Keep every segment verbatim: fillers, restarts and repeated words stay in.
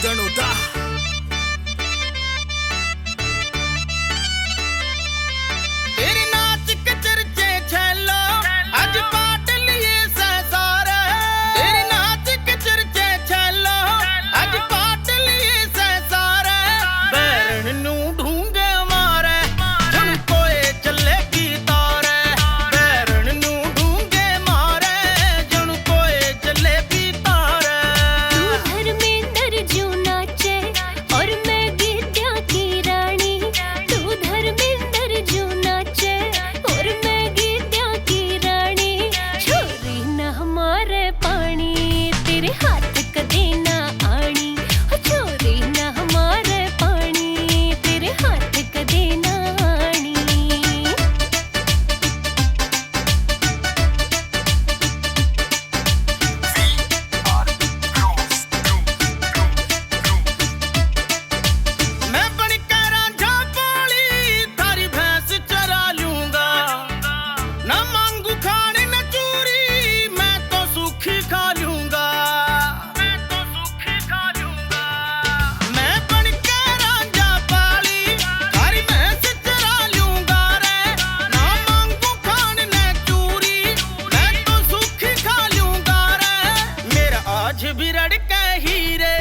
जणूदा। तेरे नाच के चर्चे छैलो, आज पाट लिए सै सारे। तेरे नाच के चर्चे छैलो, आज पाट लिए सै सारे। बैरण नू ढूंगे मारे, जण कोए जलेबी तारे। बैरण नू ढूंगे मारे, जण कोए जलेबी तारे। तू धर्मेंद्र जू नाचे और मैं गीत्या की रानी। तू धर्मेंद्र जू नाचे और मैं गीत्या की रानी। छोरी ना हमारे पानी, तेरे हाथ कदे ना आनी। ओ छोरी ना हमारे पानी, तेरे हाथ कदे ना आनी। मैं बन के रांझा पाली, थारी भैंस चरा लूंगा। ना मांगू खाने न चूरी, मैं तो सूखी खा लूंगा। मैं तो सूखी खा लूंगा। मैं बन के रांझा पाली, थारी भैंस चरा लूंगा रे। ना मांगू खाने न चूरी, मैं तो सूखी खा लूंगा रे। मेरा आज भी रड़के हीरे,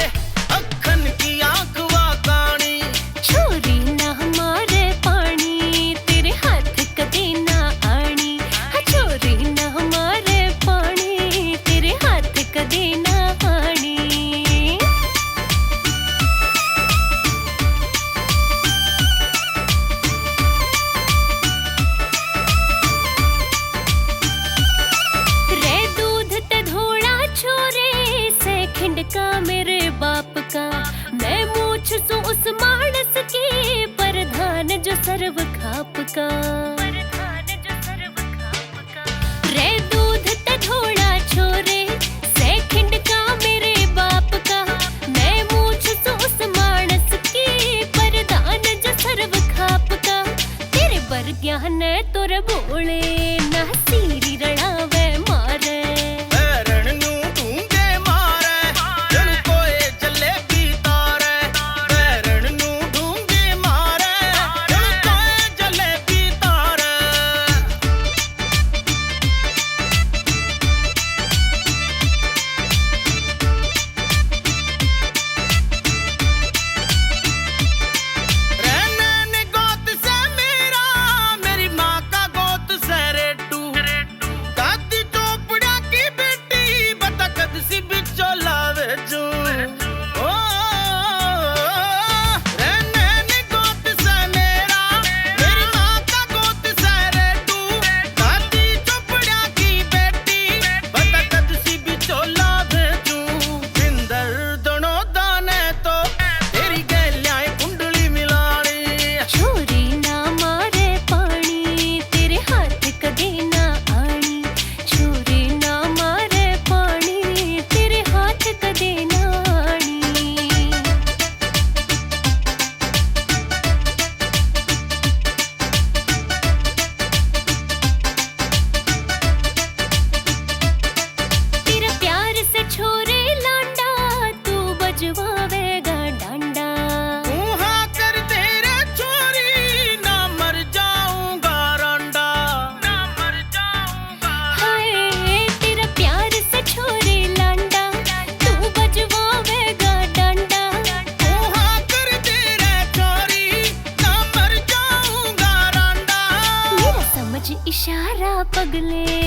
अखन की आंख वा कानी। छोरी ना हमारे पानी, तेरे हाथ कदे ना आनी। हाँ, छोरी ना हमारे पानी, तेरे हाथ कदे ना आनी। रे दूध ते धोला छोरे, से खिंडका मेरे बाप का। मैं मूछ सू उस मानस की, प्रधान जो सर्व खाप का। रे दूध ते धोला छोरे, से खिंडका मेरे बाप का। मैं मूछ सू उस मानस की, प्रधान जो सर्व खाप का। तेरे बरग्या ने तोरे भोले, ना सीरी रड़ावे मारे। बैरण नू ढूंगे मारे, जण कोए जलेबी तारे। बैरण नू ढूंगे मारे, जण कोए जलेबी तारे। रे नैन गोत से मेरा, मेरी माँ का गोत से रेटू। दादी चोपड़ा की बेटी, बता कद सी बिचोला भेजू। ओ, रे नैन गोत से मेरा, मेरी माँ का गोत से रेटू। दादी चोपड़ा की बेटी, बता कद सी बिचोला भेजू। बिंदर दोनों दाने तो तेरी गैल्यां कुंडली मिलानी। छोरी ना मारे पानी, तेरे हाथ कदे ना आनी। छोरी ना मारे पानी, तेरे हाथ कदे ना आनी। तेरा प्यार से छोरे लांडा, तू बजवावेगा डांडा। तू हाँ कर दे रे छोरी, ना मर जाऊंगा रांडा। ना मर जाऊंगा। हाय, तेरा प्यार से छोरे लांडा, तू बजवावेगा डांडा। तू हाँ कर दे रे छोरी, ना मर जाऊंगा रांडा। मेरा समझ इशारा पगले।